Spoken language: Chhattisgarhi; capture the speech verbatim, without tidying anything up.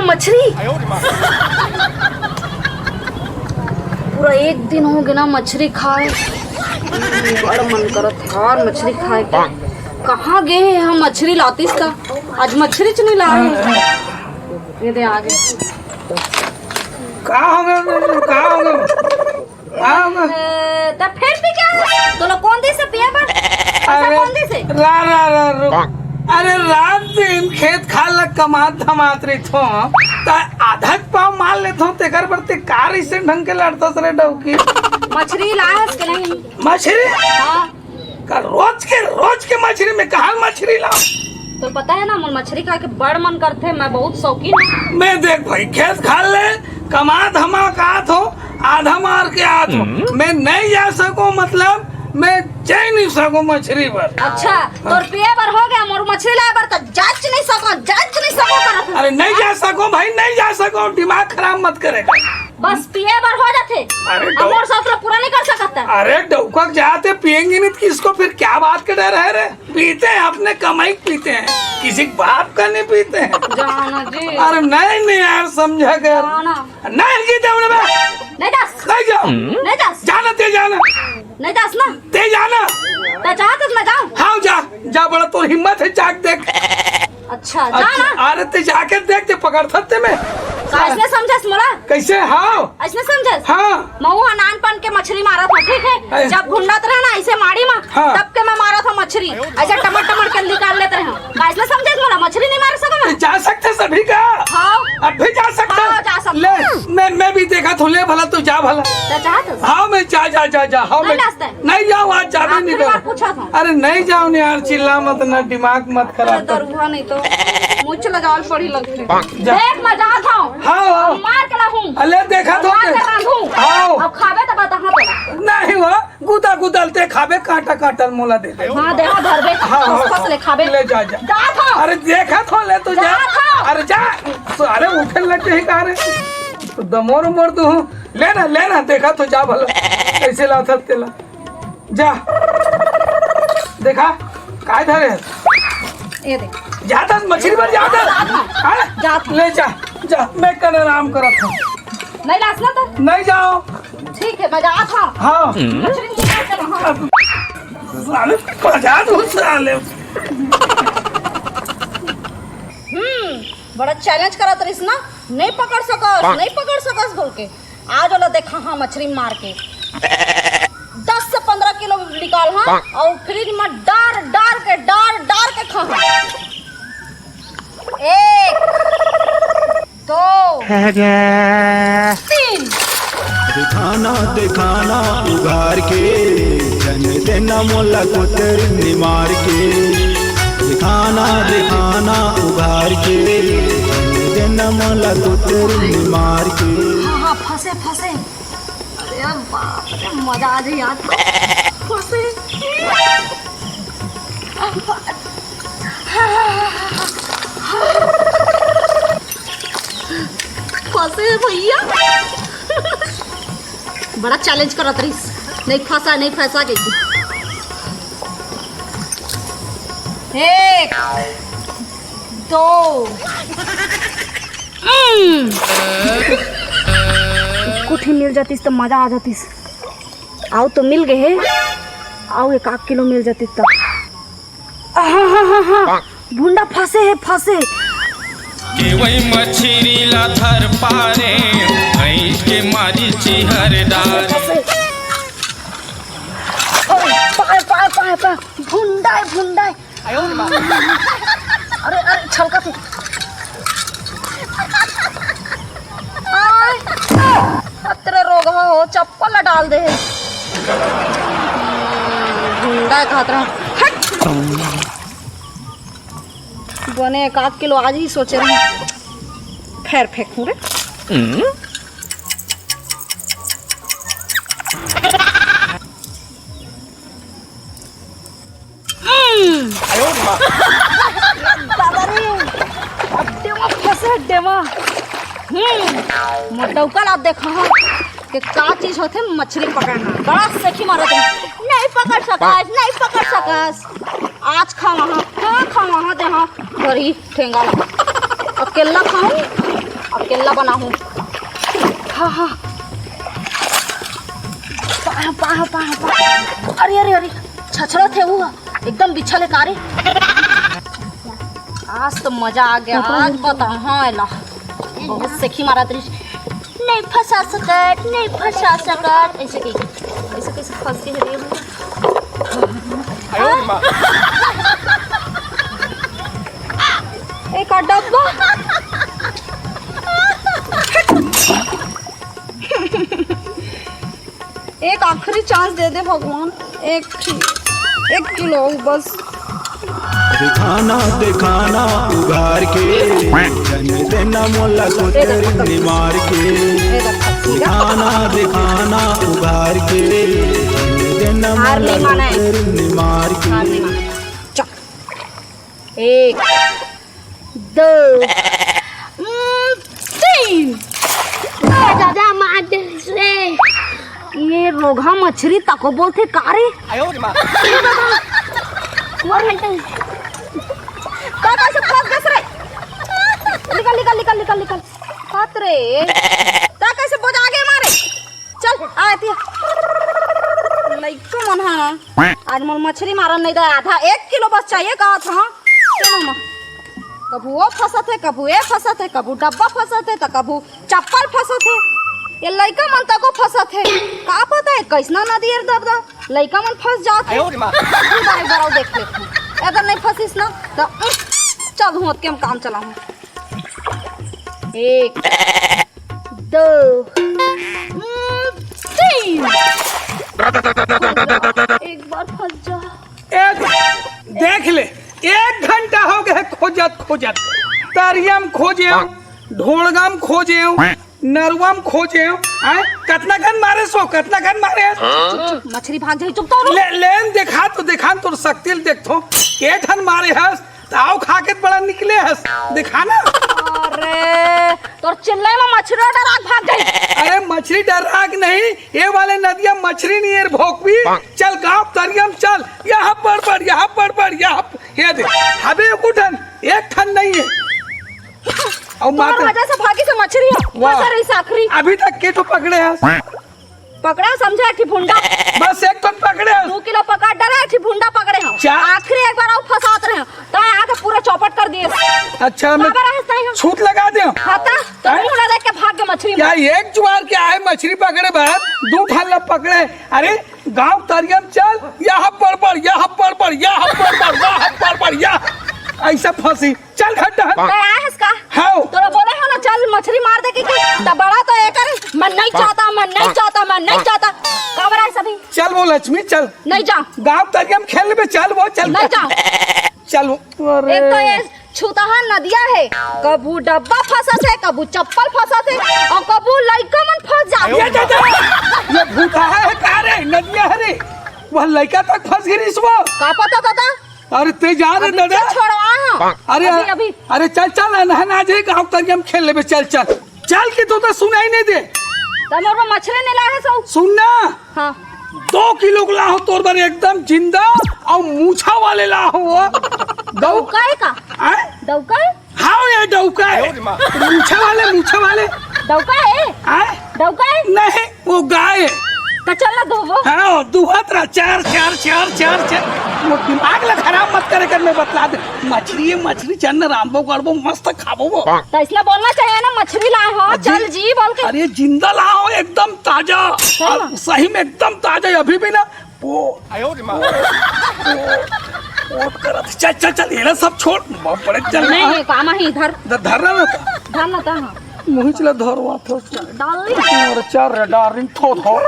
मछरी। पूरा एक दिन हो गया ना मछरी खाए, बड़ मन करत हे यार मछरी खाए के। कहाँ गए हे हम? मछरी लातीस त आज मछरी च नहीं लाए। ये दे आ गए। का हो गया? का हो गया? का हो गया? ए, त फिर भी क्या है? तोला कौन दिस हे पिए बर? ऐसा अरे, कौन दिस हे? रा, रा, रा, रुक। अरे, रात दिन खेत खार ल कमात धमात रहिथों, त आधा क पाव मार लेथों, तेकर बर ते का अइसे ढंग के लड़थस रे डौकी? मछरी लाहस के नहीं? मछरी? हाँ। का रोज के, रोज के मछरी में कहाँ मछरी लाव? तो पता है ना, मोर मछरी खाए के बड़ मन करथे, मैं बहुत शौकीन हूँ। मैं देख भाई, खेत खार ले कमा धमा के आथों, आधा मार के आथों। हम्म। मैं नहीं जा सकूं, मतलब मैं जा नहीं सकूं मछरी बर। अच्छा, तोर पिए बर हो गया, मोर मछरी लाए बर तो जाच नहीं सको, जाच नहीं सको करत हूँ। अरे नहीं जा सको भाई, नहीं जा सको, दिमाग खराब मत करेगा। बस पिए बर हो जाथे। अरे अब डौ- मोर शौक ला पूरा नहीं कर सकत। अरे डौका जाते पिएंगे नहीं तो किसको फिर क्या बात का डर है रे? पीते हैं, अपने कमाई के पीते हैं, किसी के बाप का नहीं पीते हैं। जाना जी। अरे नहीं, नहीं यार, समझा कर। जाना। नहीं की दे उन्हें बे। नहीं दस। नहीं जाओ। नहीं दस। जाना ते जाना। नहीं दस ना। ते जाना। ते चाहत हस मैं जाऊं? हाँ जा, जा बड़ा तोर हिम्मत है, जाके देख। अच्छा, जा अच्छा, ना। अरे ते जाके देख, ते पकड़ सकते मैं। का अइसने समझस मोला? कैसे? हाँ। अइसने समझस? हाँ। महू ह नानपन के मछरी मारत हंव, ठीक है? अरे। जब भुंडत रहे ना अइसे माड़ी मा, हाँ। तब के मैं मारत हंव मछरी। अइसे टमड़ टमड़ के निकाल लेत रहे हंव। का अइसने समझस मोला? मछरी नहीं मार सकंव मैं? जा सकते सभी का? हाँ। अब भी जा सकते? हाँ, जा सकते। ले, मैं, मैं भी देखत हंव, ले भला तू जा भला। जा चाहत हस? हाँ, मैं जा, जा, जा, जा, हाँ, नहीं मैं लास्ता है। नहीं जाओ, आज जाबे नहीं करो। पूछा था। अरे नहीं जाओ नहीं यार, चिल्ला मत ना, दिमाग मत खराब कर। दरुआ नहीं तो मुझ लगाल पड़ी लगती। जा। देख मैं जात हंव। हाँ, हाँ। मार के लाहूं। अले देखा तो मार के लाहूं। हाँ। अब खाबे तो बता, हाँ तो। नहीं हुआ, गुदा गुदल ते खाबे, कांटा कांटल मोला दे दे। हाँ, देखो धरबे। हाँ, हाँ, फस ले खाबे। ले जा, जा। जात हंव। अरे देखा तो ले तू जा। जात हंव। अरे जा। अरे उठे लग गई का रे? तो दमोर मर तू। ले ना, ले ना, देखा तो जा भला। कैसे लाथस तेला। जा। देखा, काय धरे हस? ये देख। जाथस मछरी बर जाथस। जात हंव। हाँ? जात हंव। ले जा, जा, मैं कन आराम करत हंव। नहीं लास ना तो? नहीं जाओ। ठीक है, मैं जात हंव। हाँ। मछरी निकाल के लाहूं। साले, पचास हो साले। हम्म, बड़ा challenge करत रहिस ना, नहीं पकड़ सकस, नहीं पकड़ सकस बोल के। आज ओला देखाहूं मछरी मार के। दस से पंद्रह किलो निकालहूं अउ fridge में डार, डार के, डार, डार के खाहूं। एक, दो, तीन। दिखाना, दिखाना उघार के, झन देना मोला कोतरी निमार के। दिखाना, दिखाना उघार के, झन देना मोला कोतरी निमार के। हाँ, हाँ, फंसे, फंसे। अरे बाप रे, मजा आ जाए यार। फंसे। फंसे भैया। बड़ा challenge करत रहिस, नहीं फंसा, नहीं फंसा के। एक, दो। हम्म। कुछ ही मिल जातीस त मजा आ जातीस। अउ तो मिल गए हे, अउ एक आध किलो मिल जातीस त। आहा, हा, हा, हा। भुंडा फंसे हे, फंसे। के वही मछरी ला धर पारे, भैंस के मारी चिहर डारे। फंसे। ओए, पाए, पाए, पाए, पाए। भुंडा हे, भुंडा हे। अरे, अरे, छलका थे। आय, अतरे रोगहा हो, चप्पल ला डाल दे हे। भुंडा हे कहत रहा। हट। बने एक आध किलो आज ही सोचे रहे। खैर फेंकूं रे। हम्म। बाबा रे, अड्डे में फंसे अड्डे में। हम्म, मोर डौका ला देखा हो कि का चीज होथे मछरी पकड़ना। बड़ा सेखी मारत हे। नहीं पकड़ सकस, नहीं पकड़ सकस। आज खावा हाँ, हाँ खावा हाँ, ते हाँ, घरी ठेंगा ला। अकेला खाऊं? अकेला बनाहूँ। हाँ, हाँ। पा, पा, पा, पा। अरे, अरे, अरे, छछड़त हे वो, एकदम बिछल हे का रे। आज तो मजा आ गया, आज बताओ, हाँ, एला। बहुत सेखी मारत रहिस। नहीं फंसा सकत, नहीं फंसा सकत, ऐसे कही, ऐसे कैसे फंस गए रे? एक डब्बा। एक आखिरी चांस दे दे भगवान, एक ठी-, एक किलो बस। दिखाना, दिखाना उघार के, जन देना मोला कोतरी निमार के। दिखाना, दिखाना उघार के, जन देना हार मोला नहीं माना है। कोतरी निमार के। हार नहीं माना। चल। एक, दो, हम्म, तीन। ए दादा, मार दे रे। ये रोगहा मछरी तको बोलथे का रे? आयो रे माँ। मार हटे। का कैसे फंस गस रे? निकल, निकल, निकल, निकल, निकल। हट रे। का कैसे बोझा आगे मारे? चल, आ एती। लइका मन ह, आज मोर मछरी मारन नहीं दे, आधा एक किलो बस चाहिए कहत ह। चलो माँ, कभू वो फंसत हे, कभू ये फंसत हे, कभू डब्बा फंसत हे, त कभू चप्पल फंसत हे। ये लइका मन तको फंसत हे, का पता हे कैसना नदी एर दब दब लइका मन फंस जात हे। आयो रे माँ। तू बार एक बार अउ देख ले, अगर नहीं फंसिस ना त, उम, चल हूँ, ओतके हम काम चलाहूँ। एक, दो, हम्म, तीन। एक बार फंस जा। एक, देख ले, एक घंटा हो गए खोजत खोजत। तरियम खोजे, ढोड़गम खोजे, नरुआम खोजे। आय, कतना घन मारे सो, कतना घन मारे? चुप, चुप, मछरी भाग जाही, चुप तो रहो। ले, लेन देखा तो, देखा तोर शक्ति ल देखथो। के ठन मारे हस? ताव खा के बड़ा निकले हस, दिखा ना। अरे, तोर चिल्ले में मछरी डराक भाग गई। अरे, मछरी डराक नहीं, ये वाले नदिया मछरी नहीं है, भोकवी। चल गाँव तरियम चल, यहाँ पड़ पड़, यहाँ पड़ पड़, यहाँ प-, ये दे, हबे एक ठन, एक ठन नहीं है। और तोर माता वजह से भागी से मछरी है, वाह। फंसा रही साखरी। अभी तक के तो पकड़े हस? पकड़े हो, समझे, एक ठी भुंडा। बस एक ठन पकड़े हो। दू किलो पकड़ डरे, एक ठी भुंडा पकड़े हो। चार। आखिरी एक बार अउ फंसात रहे हो, तो आके पूरा चौपट कर दिए। अच्छा, मैं काबर रहस नहीं हो? छूत लगा दे। हाँ, ता, तो हैं? भुंडा देख के भाग गए मछरी में। क्या एक जुआर के आए मछरी पकड़े बार, दू ठन ला पकड़े। अरे, गाँव तरियम चल, यहाँ पड़ पड़, यहाँ पड़ पड़, यहाँ पड़ पड़, यहाँ पड़ पड़, यहाँ। ऐसा फंसी। चल घट हन। तै आए हस का? हाँ। तोला बोले हो ना, चल मछरी मार दे के, के? त बड़ा तो एकर, "मैं नहीं चाहता, मैं नहीं चाहता, मैं नहीं चाहता।" काबर आए सभी? चल वो लक्ष्मी, चल। नहीं जा। गाँव तरियम खेल में चल वो, चल। नहीं जा। चल वो। अरे। एक तो ये छुतहा नदिया है, कभू डब्बा फंसत है, कभू चप्पल फंसत है, और कभू लइका मन फंस जाते ये हैं। दादा, ये भूतहा है का रे? नदिया है रे। वह लइका तक फंस गई रिसवा। का पता दादा? अरे ते जा रे अभी दादा। चल छोड़वा हाँ। अरे, अभी, अभी। अरे चल, चल, अनहन आ जाए, गाँव तरिया में खेल लेबे, चल, चल। चल के तो, तो सुनाई नहीं दे। तमोर में मछली नहीं लाए सो। सुन ना। हाँ। दो किलो के लाहो तोर बर एकदम जिंदा और मूछा वाले लाहो वो। गौ डौका है का? आय? डौका है? हाँ, ये डौका है। मूछा वाले, मूछा वाले। डौका है? आय? डौका है? नहीं। वो गाय। त चल ना धोबो। हाँ, दुहत रहा, चार, चार, चार, चार, चार। वो दिमाग ला खराब मत करे कर, मैं बतला दे। मछली है, मछली, चल ना रांधबो, करबो, मस्त खाबो वो। त इसने बोलना चाहिए ना, मछली लाए हो, अरे, चल जी बोल के। अरे, जिंदा लाओ, एकदम ताजा। चल ना। और सही में एकदम ताजा, अभी भी ना, वो, आयो रे माँ। वो, वो करत। चल, चल, चल, ये ना सब छोड़, बहुत बड़े चल नहीं, रहा। ये काम ही इधर। ध-, धरना ना था। धरना था, हाँ। मुहिच ला धरवा थो। डार्लिंग। और चार रे डार्लिंग थो थो।